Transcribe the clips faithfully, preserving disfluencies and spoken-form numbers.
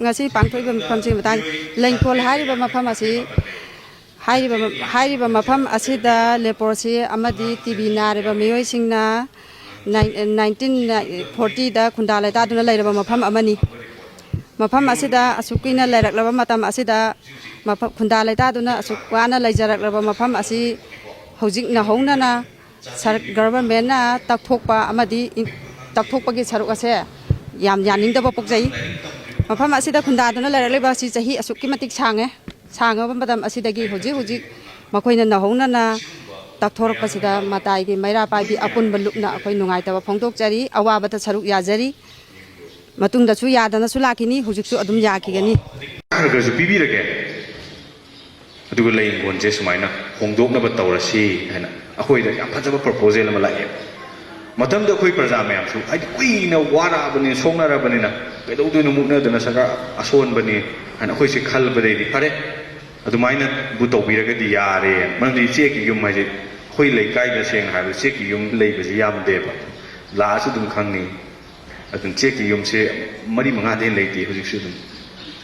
ꯉꯁꯤ ꯄꯥꯡꯊꯣꯛꯏꯕ ꯃꯐꯝꯁꯤꯒꯤ ꯃꯇꯥꯡ, ꯂꯦꯡꯈꯣꯜ ꯍꯥꯏꯔꯤꯕ ꯃꯐꯝ ꯑꯁꯤ, ꯍꯥꯏꯔꯤꯕ, ꯍꯥꯏꯔꯤꯕ ꯃꯐꯝ ꯑꯁꯤꯗ leprosy ꯑꯃꯗꯤ ꯇꯤ ꯕꯤ ꯅꯥꯔꯤꯕ ꯃꯤꯑꯣꯏꯁꯤꯡꯅ ꯅꯥꯏꯟ-, ꯅꯥꯏꯟꯇꯤꯟ ꯐꯣꯔꯇꯤꯗ ꯈꯨꯟꯗꯥ ꯂꯩꯇꯥꯗꯨꯅ ꯂꯩꯔꯕ ꯃꯐꯝ ꯑꯃꯅꯤ꯫ ꯃꯐꯝ ꯑꯁꯤꯗ ꯑꯁꯨꯛ ꯀꯨꯏꯅ ꯂꯩꯔꯛꯂꯕ ꯃꯇꯝ ꯑꯁꯤꯗ, ꯃꯐꯝ, ꯈꯨꯟꯗꯥ ꯂꯩꯇꯥꯗꯨꯅ ꯑꯁꯨꯛ ꯋꯥꯅ ꯂꯩꯖꯔꯛꯂꯕ ꯃꯐꯝ ꯑꯁꯤ ꯍꯧꯖꯤꯛ ꯅꯧꯍꯧꯅꯅ ꯁꯔ-, governmentꯅ ꯇꯛꯊꯣꯛꯄ ꯑꯃꯗꯤ ꯏꯟ-, ꯇꯛꯊꯣꯛꯄꯒꯤ ꯁꯔꯨꯛ ꯑꯁꯦ ꯌꯥꯝ ꯌꯥꯅꯤꯡꯗꯕ ꯄꯣꯛꯆꯩ꯫ ꯃꯐꯝ ꯑꯁꯤꯗ ꯈꯨꯟꯗꯥꯗꯨꯅ ꯂꯩꯔꯛꯂꯤꯕ ꯑꯁꯤ ꯆꯍꯤ ꯑꯁꯨꯛꯀꯤ ꯃꯇꯤꯛ ꯁꯥꯡꯉꯦ꯫ ꯁꯥꯡꯉꯕ ꯃꯇꯝ ꯑꯁꯤꯗꯒꯤ ꯍꯧꯖꯤꯛ ꯍꯧꯖꯤꯛ ꯃꯈꯣꯏꯅ ꯅꯧꯍꯧꯅꯅ ꯇꯛꯊꯣꯔꯛꯄꯁꯤꯗ ꯃꯇꯥꯏꯒꯤ ꯃꯩꯔꯥ ꯄꯥꯏꯕꯤ ꯑꯄꯨꯟꯕ ꯂꯨꯞꯅ ꯑꯩꯈꯣꯏ ꯅꯨꯡꯉꯥꯏꯇꯕ ꯐꯣꯡꯗꯣꯛꯆꯔꯤ, ꯑꯋꯥꯕꯗ ꯁꯔꯨꯛ ꯌꯥꯖꯔꯤ꯫ ꯃꯇꯨꯡꯗꯁꯨ ꯌꯥꯗꯅꯁꯨ ꯂꯥꯛꯈꯤꯅꯤ, ꯍꯧꯖꯤꯛꯁꯨ ꯑꯗꯨꯝ ꯌꯥꯈꯤꯒꯅꯤ꯫ ꯈꯔ ꯈꯔꯁꯨ ꯄꯤꯕꯤꯔꯒꯦ꯫ ꯑꯗꯨꯒ ꯂꯩ ꯏꯪꯈꯣꯜꯁꯦ ꯁꯨꯃꯥꯏꯅ ꯍꯣꯡꯗꯣꯛꯅꯕ ꯇꯧꯔꯁꯤ ꯍꯥꯏꯅ ꯑꯩꯈꯣꯏꯗ ꯌꯥꯝ ꯐꯖꯕ proposal ꯑꯃ ꯂꯥꯛꯑꯦ꯫ ꯃꯇꯝꯗ ꯑꯩꯈꯣꯏ ꯄ꯭ꯔꯖꯥ ꯃꯌꯥꯝꯁꯨ, ꯍꯥꯏꯗꯤ, ꯀꯨꯏꯅ ꯋꯥꯔꯛꯑꯕꯅꯤ, ꯁꯣꯛꯅꯔꯕꯅꯤꯅ, ꯀꯩꯗꯧꯗꯣꯏꯅꯣ ꯃꯨꯛꯅꯗꯅ ꯁꯔꯀꯥꯔ ꯑꯁꯣꯟꯕꯅꯤ ꯍꯥꯏꯅ ꯑꯩꯈꯣꯏꯁꯦ ꯈꯜꯕꯗꯩꯗꯤ ꯐꯔꯦ, ꯑꯗꯨꯃꯥꯏꯅꯕꯨ ꯇꯧꯕꯤꯔꯒꯗꯤ ꯌꯥꯔꯦ꯫ ꯃꯔꯝꯗꯤ ꯆꯦꯛꯀꯤ ꯌꯨꯝ ꯍꯥꯏꯁꯦ ꯑꯩꯈꯣꯏ ꯂꯩꯀꯥꯏꯗ, ꯁꯦꯡꯅ ꯍꯥꯏꯔꯕꯗ, ꯆꯦꯛꯀꯤ ꯌꯨꯝ ꯂꯩꯕꯁꯦ ꯌꯥꯝꯗꯦꯕ, ꯂꯥꯛꯑꯁꯨ ꯑꯗꯨꯝ ꯈꯪꯅꯤ꯫ ꯑꯗꯨꯝ ꯆꯦꯛꯀꯤ ꯌꯨꯝꯁꯦ ꯃꯔꯤ ꯃꯉꯥꯗꯩ ꯍꯦꯟꯅ ꯂꯩꯇꯦ ꯍꯧꯖꯤꯛꯁꯨ꯫ ꯑꯗꯨꯝ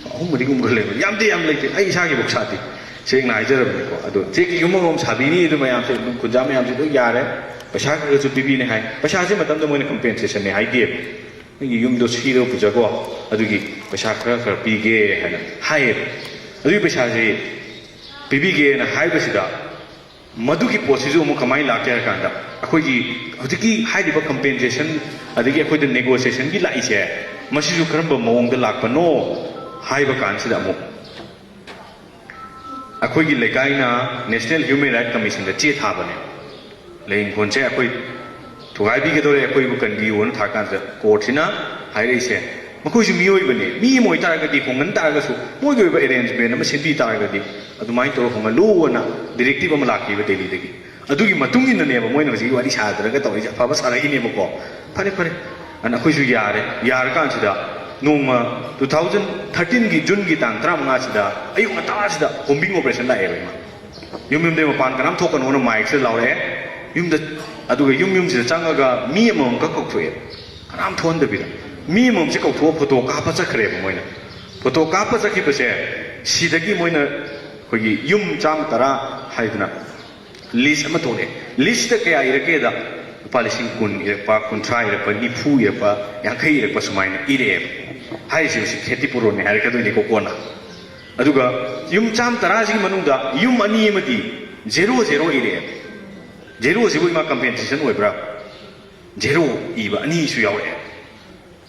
ꯑꯍꯨꯝ ꯃꯔꯤꯒꯨꯝꯕ ꯂꯩꯕ, ꯌꯥꯝꯗꯤ ꯌꯥꯝ ꯂꯩꯇꯦ, ꯑꯩ ꯏꯁꯥꯒꯤꯐꯧ ꯁꯥꯗꯦ, ꯁꯦꯡꯅ ꯍꯥꯏꯖꯔꯕꯅꯤꯀꯣ꯫ ꯑꯗꯣ ꯆꯦꯛꯀꯤ ꯌꯨꯝ ꯑꯃꯃꯝ ꯁꯥꯕꯤꯅꯤ, ꯑꯗꯨ ꯃꯌꯥꯝꯁꯦ ꯑꯗꯨꯝ ꯈꯨꯟꯖꯥ ꯃꯌꯥꯝꯁꯦ ꯂꯣꯏ ꯌꯥꯔꯦ, ꯄꯩꯁꯥ ꯈꯔ ꯈꯔꯁꯨ ꯄꯤꯕꯤꯅꯤ ꯍꯥꯏ꯫ ꯄꯩꯁꯥꯁꯦ ꯃꯇꯝꯗ ꯃꯣꯏꯅ compensationꯅꯦ ꯍꯥꯏꯗꯦꯕ, "ꯅꯪꯒꯤ ꯌꯨꯝꯗꯣ ꯁꯤꯔꯒ ꯄꯨꯖꯈꯣ, ꯑꯗꯨꯒꯤ ꯄꯩꯁꯥ ꯈꯔ ꯈꯔ ꯄꯤꯒꯦ" ꯍꯥꯏꯅ ꯍꯥꯏꯌꯦꯕ꯫ ꯑꯗꯨꯒꯤ ꯄꯩꯁꯥꯁꯦ ꯄꯤꯕꯤꯒꯦꯅ ꯍꯥꯏꯕꯁꯤꯗ, ꯃꯗꯨꯒꯤ ꯄꯣꯠꯁꯤꯁꯨ ꯑꯃꯨꯛ ꯀꯃꯥꯏꯅ ꯂꯥꯛꯀꯦ ꯍꯥꯏꯔ ꯀꯥꯟꯗ, ꯑꯩꯈꯣꯏꯒꯤ ꯍꯧꯖꯤꯛꯀꯤ ꯍꯥꯏꯔꯤꯕ compensation ꯑꯗꯒꯤ ꯑꯩꯈꯣꯏꯗ negotiationꯒꯤ ꯂꯥꯛꯏꯁꯦ, ꯃꯁꯤꯁꯨ ꯀꯔꯝꯕ ꯃꯑꯣꯡꯗ ꯂꯥꯛꯄꯅꯣ ꯍꯥꯏꯕ ꯀꯥꯟꯁꯤꯗ ꯑꯃꯨꯛ ꯑꯩꯈꯣꯏꯒꯤ ꯂꯩꯀꯥꯏꯅ National Human Rights Commissionꯗ ꯆꯦ ꯊꯥꯕꯅꯦ꯫ ꯂꯩ ꯏꯪꯈꯣꯜꯁꯦ ꯑꯩꯈꯣꯏ ꯊꯨꯒꯥꯏꯕꯤꯒꯗꯧꯔꯦ, ꯑꯩꯈꯣꯏꯕꯨ ꯀꯟꯕꯤꯌꯨꯅ ꯊꯥꯔꯀꯥꯟꯁꯤꯗ courtꯁꯤꯅ ꯍꯥꯏꯔꯛꯏꯁꯦ, ꯃꯈꯣꯏꯁꯨ ꯃꯤꯑꯣꯏꯕꯅꯦ, ꯃꯤ ꯑꯃ ꯑꯣꯏꯇꯥꯔꯒꯗꯤ, ꯍꯣꯡꯍꯟ ꯇꯥꯔꯒꯁꯨ, ꯃꯣꯏꯒꯤ ꯑꯣꯏꯕ arrangement ꯑꯃ ꯁꯦꯝꯕꯤ ꯇꯥꯔꯒꯗꯤ, ꯑꯗꯨꯃꯥꯏꯅ ꯇꯧꯔꯒ ꯍꯣꯡꯍꯜꯂꯨꯅ directive ꯑꯃ ꯂꯥꯛꯈꯤꯕ ꯗꯦꯜꯂꯤꯗꯒꯤ꯫ ꯑꯗꯨꯒꯤ ꯃꯇꯨꯡ ꯏꯟꯅꯅꯦꯕ ꯃꯣꯏꯅ ꯍꯧꯖꯤꯛ ꯋꯥꯔꯤ ꯁꯥꯗ꯭ꯔꯒ ꯇꯧꯔꯤꯁꯦ, ꯑꯐꯕ ꯁꯥꯔꯛꯏꯅꯦꯕꯀꯣ꯫ ꯐꯔꯦ, ꯐꯔꯦ, ꯑꯗꯨꯅ ꯑꯩꯈꯣꯏꯁꯨ ꯌꯥꯔꯦ꯫ ꯌꯥꯔꯀꯥꯟꯁꯤꯗ ꯅꯣꯡꯃ two thousand thirteenꯒꯤ Juneꯒꯤ ꯇꯥꯡ ꯇꯔꯥꯃꯉꯥꯁꯤꯗ ꯑꯌꯨꯛ ꯉꯟꯇꯥꯁꯤꯗ combing operation ꯂꯥꯛꯑꯦꯕ ꯏꯃꯥ꯫ ꯌꯨꯝ ꯌꯨꯝꯗꯒꯤ ꯃꯄꯥꯟ ꯀꯅꯥꯝ ꯊꯣꯛꯀꯅꯣꯅ micꯁꯤꯗ ꯂꯥꯎꯔꯛꯑꯦ꯫ ꯌꯨꯝꯗ, ꯑꯗꯨꯒ ꯌꯨꯝ ꯌꯨꯝꯁꯤꯗ ꯆꯪꯉꯒ ꯃꯤ ꯑꯃꯃꯝꯈꯛ ꯀꯧꯊꯣꯛꯑꯦ, ꯀꯅꯥꯝ ꯊꯣꯛꯍꯟꯗꯕꯤꯗ꯫ ꯃꯤ ꯑꯃꯃꯝꯁꯦ ꯀꯧꯊꯣꯛꯑ photo ꯀꯥꯞꯄ ꯆꯠꯈ꯭ꯔꯦꯕ ꯃꯣꯏꯅ꯫ ꯐꯣꯇꯣ ꯀꯥꯞꯄ ꯆꯠꯈꯤꯕꯁꯦ, ꯁꯤꯗꯒꯤ ꯃꯣꯏꯅ ꯑꯩꯈꯣꯏꯒꯤ ꯌꯨꯝ ꯆꯥꯝꯃ ꯇꯔꯥ ꯍꯥꯏꯗꯅ ꯂꯤꯁ ꯑꯃ ꯊꯣꯛꯂꯛꯑꯦ꯫ ꯂꯤꯁꯇ ꯀꯌꯥ ꯏꯔꯛꯀꯦꯗ, ꯂꯨꯄꯥ ꯂꯤꯁꯤꯡ ꯀꯨꯟ ꯏꯔꯛꯄ, ꯀꯨꯟꯊ꯭ꯔꯥ ꯏꯔꯛꯄ, ꯅꯤꯐꯨ ꯏꯔꯛꯄ, ꯌꯥꯡꯈꯩ ꯏꯔꯛꯄ, ꯁꯨꯃꯥꯏꯅ ꯏꯔꯛꯑꯦꯕ꯫ ꯍꯥꯏꯔꯤꯁꯦ ꯍꯧꯖꯤꯛ ꯈꯦꯇꯤ ꯄꯨꯔꯣꯟꯅꯤ ꯍꯥꯏꯔꯛꯀꯗꯣꯏꯅꯤꯀꯣ ꯀꯣꯟꯅ꯫ ꯑꯗꯨꯒ ꯌꯨꯝ ꯆꯥꯝꯃ ꯇꯔꯥꯁꯤꯒꯤ ꯃꯅꯨꯡꯗ ꯌꯨꯝ ꯑꯅꯤ ꯑꯃꯗꯤ ꯖꯦꯔꯣ ꯖꯦꯔꯣ ꯏꯔꯛꯑꯦꯕ꯫ ꯖꯦꯔꯣꯁꯤꯕꯨ ꯏꯃꯥ ꯀꯝꯄꯦꯟꯁꯦꯁꯟ ꯑꯣꯏꯕ꯭ꯔꯥ? ꯖꯦꯔꯣ ꯏꯕ ꯑꯅꯤꯁꯨ ꯌꯥꯎꯔꯛꯑꯦ꯫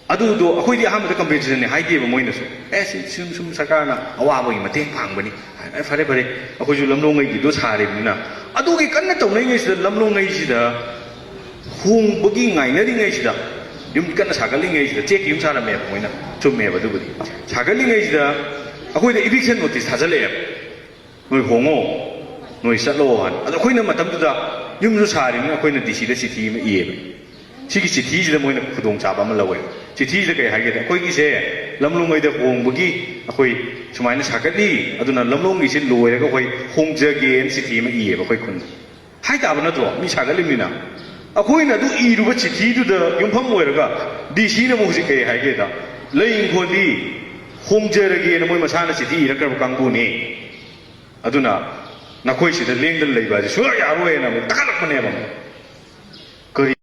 ꯑꯗꯨꯗꯣ ꯑꯩꯈꯣꯏꯗꯤ ꯑꯍꯥꯟꯕꯗ ꯀꯝꯄꯦꯟꯁꯦꯁꯟꯅꯤ ꯍꯥꯏꯗꯦꯕ ꯃꯣꯏꯅꯁꯨ꯫ "ꯑꯦ, ꯁꯤ ꯁꯨꯝ ꯁꯨꯝ ꯁꯔꯀꯥꯔꯅ ꯑꯋꯥꯕꯒꯤ ꯃꯇꯦꯡ ꯄꯥꯡꯕꯅꯤ꯫ ꯑꯦ, ꯐꯔꯦ ꯐꯔꯦ, ꯑꯩꯈꯣꯏꯁꯨ ꯂꯝꯂꯣꯡꯉꯩꯒꯤꯗꯣ ꯁꯥꯔꯤꯕꯅꯤꯅ"꯫ ꯑꯗꯨꯒꯤ ꯀꯟꯅ ꯇꯧꯅꯔꯤꯉꯩꯁꯤꯗ, ꯂꯝꯂꯣꯡꯉꯩꯁꯤꯗ ꯍꯣꯡꯕꯒꯤ ꯉꯥꯏꯅꯔꯤꯉꯩꯁꯤꯗ, ꯌꯨꯝ ꯀꯟꯅ ꯁꯥꯒꯠꯂꯤꯉꯩꯁꯤꯗ, ꯆꯦꯛꯀꯤ ꯌꯨꯝ ꯁꯥꯔꯝꯃꯦꯕ ꯃꯣꯏꯅ, ꯆꯨꯝꯃꯦꯕ ꯑꯗꯨꯕꯨꯗꯤ꯫ ꯁꯥꯒꯠꯂꯤꯉꯩꯁꯤꯗ ꯑꯩꯈꯣꯏꯗ ꯏꯚꯤꯛꯁꯟ ꯅꯣꯇꯤꯁ ꯊꯥꯖꯤꯜꯂꯛꯑꯦꯕ꯫ "ꯅꯣꯏ ꯍꯣꯡꯉꯣ, ꯅꯣꯏ ꯆꯠꯂꯣ" ꯍꯥꯏꯅ꯫ ꯑꯗꯣ ꯑꯩꯈꯣꯏꯅ ꯃꯇꯝꯗꯨꯗ ꯌꯨꯝꯁꯨ ꯁꯥꯔꯤꯕꯅꯤꯅ ꯑꯩꯈꯣꯏꯅ ꯗꯤ ꯁꯤꯗ ꯆꯤꯊꯤ ꯑꯃ ꯏꯌꯦꯕ꯫ ꯁꯤꯒꯤ ꯆꯤꯊꯤꯁꯤꯗ ꯃꯣꯏꯅ ꯈꯨꯗꯣꯡꯆꯥꯕ ꯑꯃ ꯂꯧꯋꯦ꯫ ꯆꯤꯊꯤꯁꯤꯗ ꯀꯩ ꯍꯥꯏꯒꯦꯗ, "ꯑꯩꯈꯣꯏꯒꯤꯁꯦ ꯂꯝꯂꯣꯡꯉꯩꯗ ꯍꯣꯡꯕꯒꯤ ꯑꯩꯈꯣꯏ ꯁꯨꯃꯥꯏꯅ ꯁꯥꯒꯠꯂꯤ, ꯑꯗꯨꯅ ꯂꯝꯂꯣꯡꯒꯤꯁꯦ ꯂꯣꯏꯔꯒ ꯑꯩꯈꯣꯏ ꯍꯣꯡꯖꯒꯦꯅ" ꯆꯤꯊꯤ ꯑꯃ ꯏꯌꯦꯕ ꯑꯩꯈꯣꯏ ꯈꯨꯟꯗ꯫ ꯍꯥꯏ ꯇꯥꯕ ꯅꯠꯇ꯭ꯔꯣ? ꯃꯤ ꯁꯥꯒꯠꯂꯤꯕꯅꯤꯅ꯫ ꯑꯩꯈꯣꯏꯅ ꯑꯗꯨ ꯏꯔꯨꯕ ꯆꯤꯊꯤꯗꯨꯗ ꯌꯨꯝꯐꯝ ꯑꯣꯏꯔꯒ ꯗꯤ ꯁꯤꯅ ꯑꯃꯨꯛ ꯍꯧꯖꯤꯛ ꯀꯩ ꯍꯥꯏꯒꯦꯗ, "ꯂꯩ ꯏꯪꯈꯣꯜꯗꯤ ꯍꯣꯡꯖꯔꯒꯦꯅ ꯃꯣꯏ ꯃꯁꯥꯅ ꯆꯤꯊꯤ ꯏꯔꯛꯈ꯭ꯔꯕ ꯀꯥꯡꯕꯨꯅꯤ, ꯑꯗꯨꯅ ꯅꯈꯣꯏ ꯁꯤꯗ ꯂꯦꯡꯗꯅ ꯂꯩꯕ ꯑꯁꯤ ꯁꯨꯡꯌꯥ ꯌꯥꯔꯣꯏꯅ" ꯑꯃꯨꯛ ꯇꯛꯈꯠꯂꯛꯄꯅꯦꯕ ꯑꯃꯨꯛ꯫ ꯀꯔꯤ